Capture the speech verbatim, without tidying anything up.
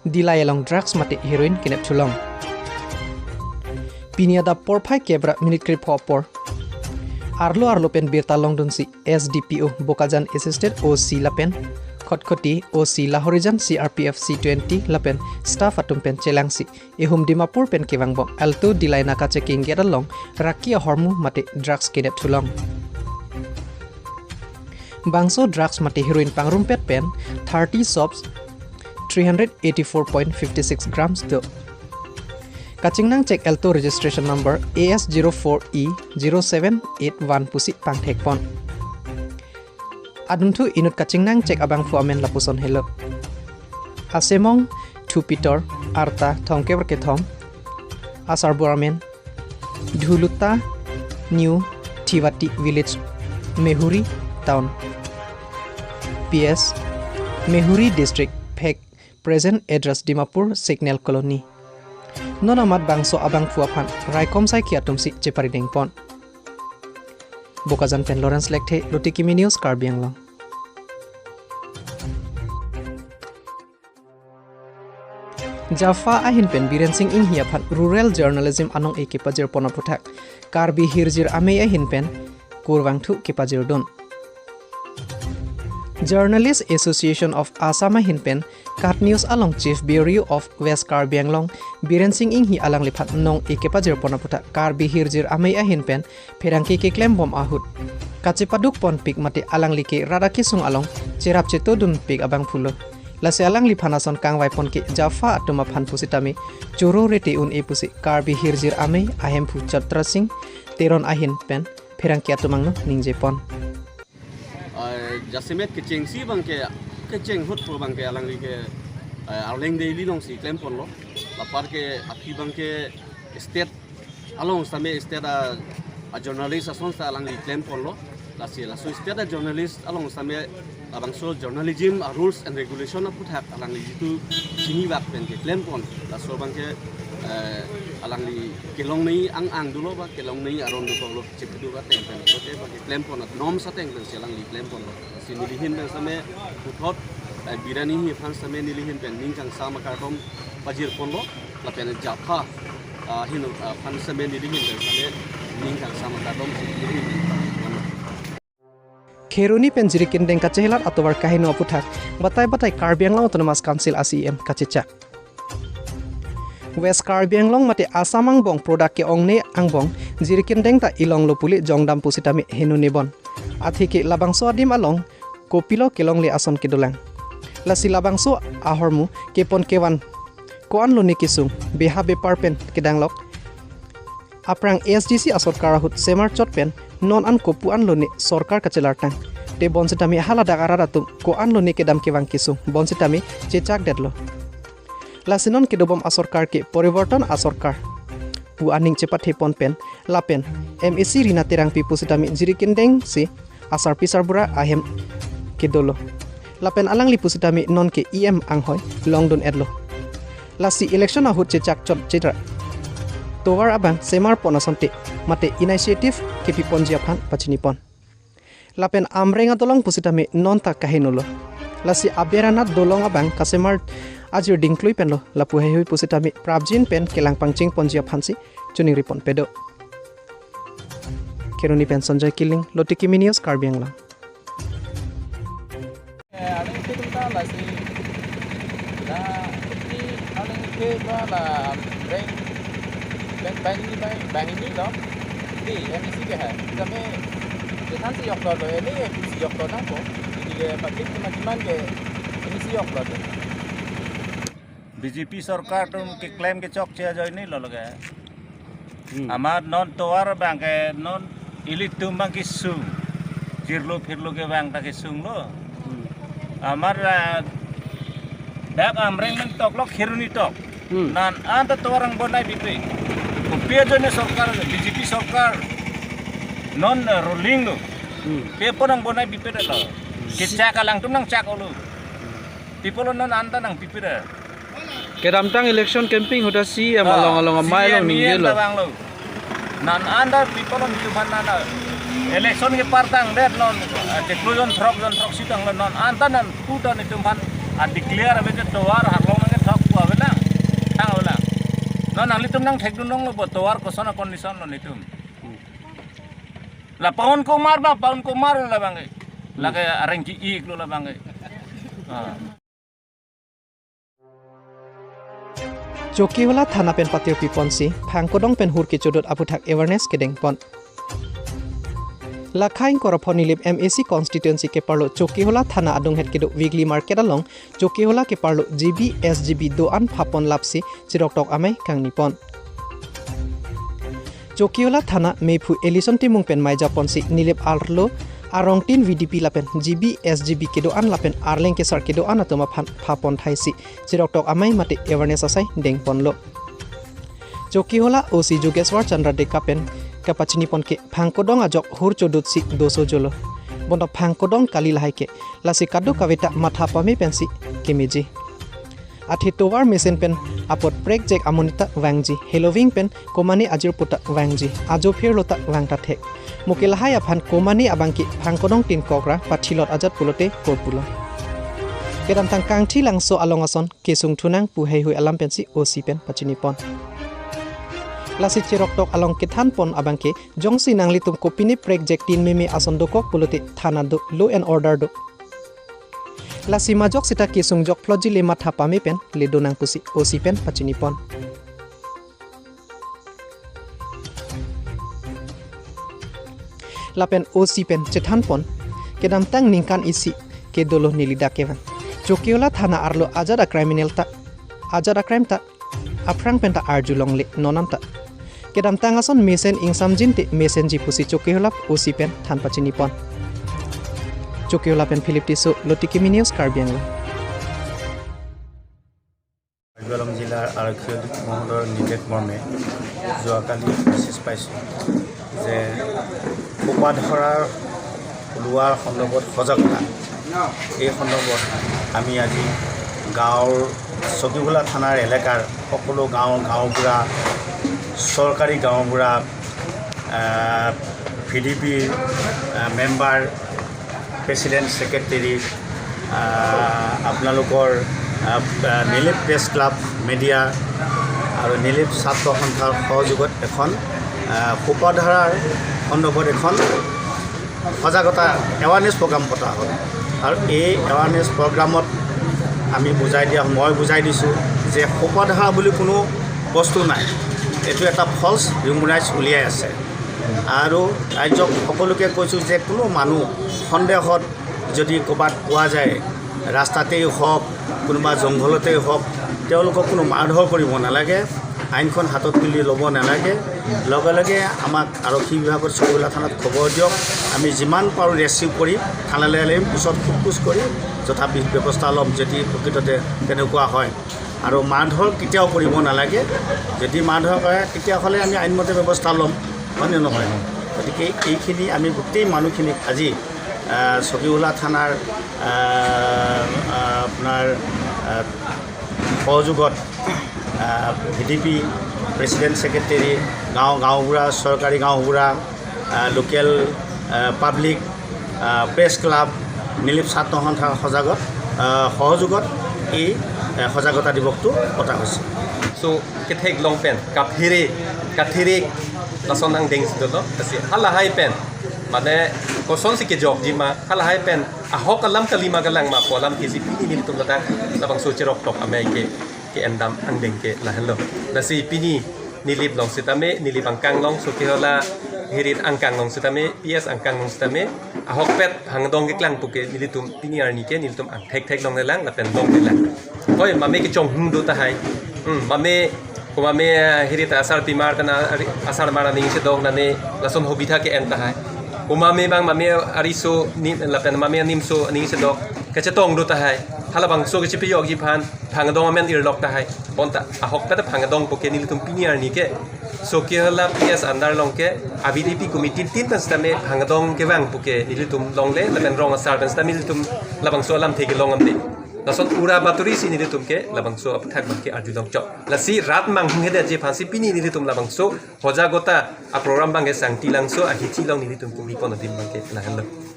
Dillai along drugs mate heroin kenep thulong. Pini adap porphai kep ra minute krepho apor, arlo arlo pen birta longdunsi S D P O Bokajan, Assistant O C lapen Khatkhati O C Lahorijan, C R P F, C twenty lapen staff atum pen chelangsi ehum Dimapur pen kevangbom Alto Dillai naka checking gate along raki ahormu mate drugs kenep thulong. Bangso drugs mate heroin pangrumpet pen thirty shops, three hundred eighty-four point fifty six grams do. Kachingnang check Alto registration number A S zero four E zero seven eight one pusi pangthekpon. Adunthu inut kachingnang check abangphu amen lapuson helo: Asemong Thupitor, arta thomkep ra kethom, asarbura amen Dhuluta, New Thivati Village, Mehuri Town, P S, Mehuri District, phek present address Dimapur Signal Colony. Non amat bangso abangphu aphan raikom saikhi atumsi cheparidengpon. Bokajan pen Lawrence Lekthe, Luti Kimi News, Karbi Anglong. JAFA ahin pen Biren Sing Inghi aphan rural journalism anong-e kepajirpon aphuthak Karbi Hirjir Amei ahin pen kurvangthu kepajirdun. Journalist Association of Assam ahin pen KAT News along Chief Bureau of West Karbi Anglong Biren Sing Inghi alangliphan nong-e kepajirpon aphuthak Karbi Hirjir Amei ahin pen pherangke keklembom ahut kachepadukponpik mate alangli ke rat akesung along cherap chetodunpik abangphulo. Lasi alangliphan ason kangvaipon ke JAFA atum aphan pusitame choro rete un-e pusi Karbi Hirjir Amei ahemphu Chatra Sing Teron ahin pen pherangke atum angno ningjepon. Ah, jasemet kechengsi abangke, kecheng ahut pu abangke alangli ke, ah, Arleng Daily alongsi klemponlo. Lapar ke aphi abangke state along sitame state a, a journalist ason sita alangli klemponlo. Lasi laso state a journalist along sitame labangso journalism a rules and regulation aphuthak alangli jitu chinivak pen keklempon. Laso abangke, eh, alangli kelongnei ang-ang dolo ba kelongnei aron dokoklo, chepadu ateng pen, kote ba keklempon, a norms ateng pensi alangli klemponlo. Si nelihin pen sitame puthot, eh, Biren Inghi aphan sitame nelihin pen ning kangsam akardom pajirponlo, lapen JAFA, ah, ahin, ah, aphan sitame nelihin pen sitame ning kangsam akardom si nelihin pen pajirponlo. Kheroni pen Jirikindeng kachehelat atovar kaheno aphuthak batai batai Karbi Anglong Autonomous Council a C E M kachechak. West Karbi Anglong mate Assam angbong product ke-ongne angbong Jirikindeng ta ilonglo pule jongdam pusitame heno nebon. Atheke labangso adim along kopilo kelongle ason kedolang. Lasi labangso ahormu kepon kevan ko-an lone kesung, beha bepar pen kedanglok. Aphrang A S D C asorkar ahut semar chot pen non an kopu an lone sorkar kachelartang. Te bonsitame haladak arat atum ko-an lone kedam kevang kesung bonsitame chechakdetlo. Lasi non kedobom asorkar ke poriborton asorkar pu aning chepathepon pen lapen M A C Rina Terangpi pusitame Jirikindeng si asarpi sarbura ahem kedolo. Lapen alangli pusitame non ke E M anghoi longdun-etlo. Lasi election ahut chechak chot chitra tovar abang semarpon asonte mate initiative kepiponji aphan pachinipon. Lapen Amreng adolong pusitame non ta kahenolo. Lasi Aberana dolong abang kasemar ajir dingklui penlo, lapu heihui pusitame prapjin pen kelang pangchengponji aphansi choningripon pedo. Kheroni pen Sanjay Killing, Luti Kimi News, Karbi Anglong. Eh, aning isi tum ta lasi la isi aning isi ba la reng bang bang ini bang bang ini lo. Di M A C ke hai. Kami kethan si yok lo, ini M A C yok lo nangpo. Ini ke public teman-teman ke M A C yok lo. B J P sorkar atum keklem kechokche ajoine lo lage. Hmm. Amat non tovar abang ke non ilitum abang kesung. Jirlo phirlo ke abang ta kesunglo. Hmm. Amat, ah, dak Amreng mentok lo Kheroni tok. Hmm. Non anta tovar angbonai bipe. Kopi ajoine sorkar, B J P sorkar non, eh, ruling lo. Hmm. Pi apot angbonai bipedet lo. Hmm. Kechak alangtum nangchak-olo. Pi apotlo non anta nangpipedet. Kedamtang election campaign ahut ta C E M, ah, along along amei C E M along E M ningjelo. Tabang lo. Non anta pi apot non ilitum aphan non election kepartangdet non, eh, chiklo jon throk jon throksi tanglo, non anta non puta nelitum aphan, ah, declare ave ke tovar haklong nangkethok pu Avelang, thang avelang. Non nanglitum nangthekdun longlo bo tovar koson a-condition lo netum. La Pawan Kumar ba, Pawan Kumar lo labang ke. Lake areng ki-ik lo labang ke. Ah. Chokihola thana pen patirpi ponsi, phangkodong pen hur kechodot aputhak awareness kedeng pon. Lakha ingkoi ra pho Nilip M A C constituency keparlo Chokihola thana adunghet kedo weekly market along Chokihola keparlo G B S G B do-an phapon lapsi chiroktok amei kangni pon. Chokihola thana mephu Ellison Timung pen maija ponsi Nilip arlo arongtin V D P lapen G B S G B kedo-an lapen Arleng kesar kedo-an atum aphan phapon thaisi chiroktok amei mate awareness asai deng ponlo. Chokihola O C Jogeswar Chandra Deka pen kapachini pon ke phangkodong ajok hur chodotsi doso jolo. Bonta phangkodong kali lahai ke, lasi kadokave ta matha pame pensi kemeji. Athe tovar mesen pen apot prekjak amonit ta vangji, heloving pen komane ajir puta vangji, ajo phirlo ta vang ta thek. Mo ke lahai aphan komane abang ke phangkodong tin kok ra pathilot ajat pulote korpulo. Kedamtang Kangthi Langso along ason kesung thunang pu heihui alam pensi O C pen pachini pon. Lasi chiroktok along kethan pon abang ke jongsi nanglitum kopine prekjak tin meme ason dokok pulote thana do, law and order do. Lasi majok seta kesung jok phlotji le matha pame pen le donang pusi O C pen pachini pon. Lapen O C pen chethan pon, kedamtang ningkan isi kedolo neli dak kevang. Chokihola thana arlo ajat a-criminal ta, ajat a-crime ta aphrang pen ta arjulongle non anta. Kedamtang ason mesen ingsamjin te mesenji pusi Chokihola O C pen than pachini pon. Chokihola pen Philip Tisso, Lotiki Mini News, Karbi Anglong. Karbi আংলং জিলাৰ আৰক্ষী অধীক্ষক মহোদয়ৰ নিৰ্দেশ মৰ্মে যোৱাকালি মেছেজ পাইছোঁ যে সোপাধৰাৰ লোৱাৰ সন্দৰ্ভত সজাগতা। এই সন্দৰ্ভত আমি আজি গাঁৱৰ চকীভোলা থানাৰ এলেকাৰ সকলো গাঁৱৰ গাঁওবুঢ়া, চৰকাৰী গাঁওবুঢ়া, ভি ডি পিৰ মেম্বাৰ, প্ৰেচিডেণ্ট, ছেক্ৰেটেৰী, আপোনালোকৰ নিলিপ প্ৰেছ ক্লাব, মিডিয়া আৰু নিলিপ ছাত্ৰ সন্থাৰ সহযোগত এখন সোপাধৰাৰ সন্দৰ্ভত এখন সজাগতা এৱাৰনেছ প্ৰগ্ৰাম পতা হ'ল। আৰু এই এৱাৰনেছ প্ৰগ্ৰামত আমি বুজাই দিয়া, মই বুজাই দিছোঁ যে সোপাধৰা বুলি কোনো বস্তু নাই, এইটো এটা ফল্চ হিউমেন ৰাইটছ উলিয়াই আছে। আৰু ৰাইজক সকলোকে কৈছোঁ যে কোনো মানুহ সন্দেহত যদি ক'ৰবাত পোৱা যায়, ৰাস্তাতেই হওক, কোনোবা জংঘলতেই হওক, তেওঁলোকক কোনো মাৰধৰ কৰিব নালাগে, আইনখন হাতত তুলি ল'ব নালাগে। লগে লগে আমাক আৰক্ষী বিভাগত চকীভোলা থানাত খবৰ দিয়ক, আমি যিমান পাৰোঁ ৰেস্কিউ কৰি থানালৈ আনিম, পিছত সোধ পোছ কৰি যথা বি-, ব্যৱস্থা ল'ম, যদি প্ৰকৃততে তেনেকুৱা হয়। আৰু মাৰধৰ কেতিয়াও কৰিব নালাগে, যদি মাৰধৰ কৰে তেতিয়াহ'লে আমি আইনমতে ব্যৱস্থা ল'ম, হয়নে নহয়? গতিকে এইখিনি আমি গোটেই মানুহখিনিক আজি চকীভোলা থানাৰ আপোনাৰ সহযোগত V D P president, secretary, গাঁও গাঁওবুঢ়া, চৰকাৰী গাঁওবুঢ়া, লোকেল পাব্লিক, প্ৰেছ ক্লাব, নিলিপ ছাত্ৰ সন্থাৰ সজাগত সহযোগত এই সজাগতা দিৱসটো পতা হৈছে। So, kethek long pen, kaphere, kathere, lason angdeng si dolo, kasi halahai pen, mane, kosonsi kejokji ma, halahai pen ahok alam kalima kalangma pu alam kisi pini nelitum ladak labangso chiroktok amei ke, ke-endam angdeng ke lahenlo. Lasi pini Nilip long sitame, Nilip angkang long, Chokihola hirit angkang long sitame, P S angkang long sitame, ahokpet phangdong keklang puke nelitum pini arni ke nelitum angthek thek longlelang lapen longlelang. Hoi, mame kechonghong do tahai. Hmm, mame, ko mame, eh, hirit asarpi mar tana, ari-, asarmar aning sedok nane lason hobitha ke-en tahai. Ko mame bang mame ariso ni lapen mame animso aning sedok kachetong do tahai. Halabangso kachepiyokji aphan phangdong amen irlok tahai. Bonta ahokpet phangdong puke nelitum pini arni ke Chokihola P S under long ke a-V D P committee tin pen sitame phangdong kevang puke nelitum longle lapen rong asar pen sitame nelitum labangso alamthe kelong ante. Lason ura baturi si nelitum ke labangso aputhak bang ke arjulong chok. Lasi rat manghung hedetji aphansi pini nelitum labangso hojagota a-program bang ke sangti langso ahithi long nelitum kumi pon adim bang ke lahenlo.